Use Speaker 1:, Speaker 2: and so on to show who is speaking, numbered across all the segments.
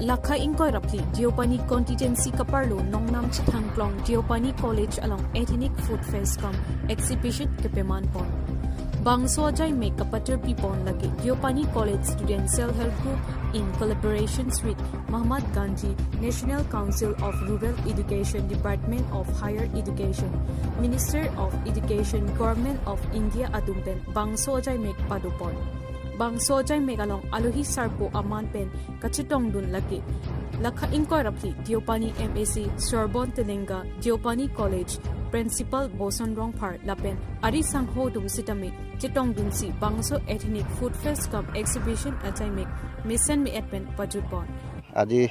Speaker 1: Lakha ingkoi rapli Deopani constituency kaparlo Nongnam Chithangklong Deopani College along Ethnic Food Fest cum Exhibition kepeman pon. Bangso jai me kapater pipon lagi Deopani College Student Self Help Group in collaborations with Mahatma Gandhi National Council of Rural Education, Department of Higher Education, Minister of Education, Government of India atumpen Bangso jai mek padupon. Bangso jai megalong alohi sarpo aman pen kachitong dun lagi Lakha ingkoi rapli Deopani MAC Sorbon Telenga, Deopani College Principal Boson Rongphar lapen ari sangho dum sitami chitong dunsi Bangso Ethnic Food Fest cum Exhibition achaimek mission mi etpen pajut bon.
Speaker 2: আজি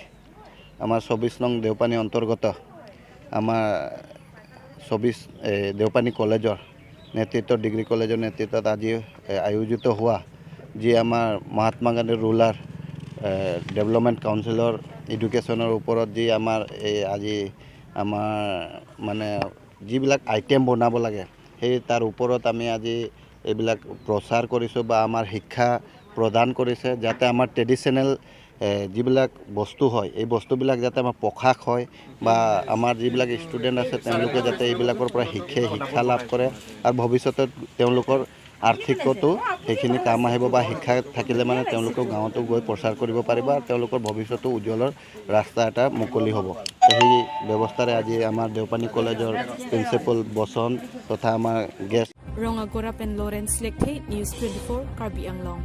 Speaker 2: আমাৰ 24 নং দেওপানী অন্তৰ্গত আমাৰ 24 দেওপানী কলেজৰ নেতৃত্বত, degree কলেজৰ নেতৃত্বত আজি আয়োজিত হোৱা যি আমাৰ মহাত্মা গান্ধী ৰুৰেল ডেভেলপমেণ্ট কাউন্সিলৰ এডুকেশ্যনৰ ওপৰত যি আমাৰ এই আজি আমাৰ মানে যিবিলাক আইটেম বনাব লাগে, সেই তাৰ ওপৰত আমি আজি এইবিলাক প্ৰচাৰ কৰিছোঁ বা আমাৰ শিক্ষা প্ৰদান কৰিছে, যাতে আমাৰ ট্ৰেডিশ্যনেল যিবিলাক বস্তু হয়, এই বস্তুবিলাক যাতে আমাৰ প্ৰকাশ হয় বা আমাৰ যিবিলাক ষ্টুডেণ্ট আছে, তেওঁলোকে যাতে এইবিলাকৰ পৰা শিক্ষে, শিক্ষা লাভ কৰে আৰু ভৱিষ্যতত তেওঁলোকৰ আৰ্থিকতো সেইখিনি কাম আহিব বা শিক্ষা থাকিলে মানে তেওঁলোকেও গাঁৱতো গৈ প্ৰচাৰ কৰিব পাৰিব আৰু তেওঁলোকৰ ভৱিষ্যতো উজ্জ্বলৰ ৰাস্তা এটা মুকলি হ'ব। সেই ব্যৱস্থাৰে আজি আমাৰ দেওপানী কলেজৰ প্ৰিন্সিপাল বচন তথা আমাৰ guest
Speaker 1: Rongagora pen Lawrence Lekthe, News 24, Karbi Anglong.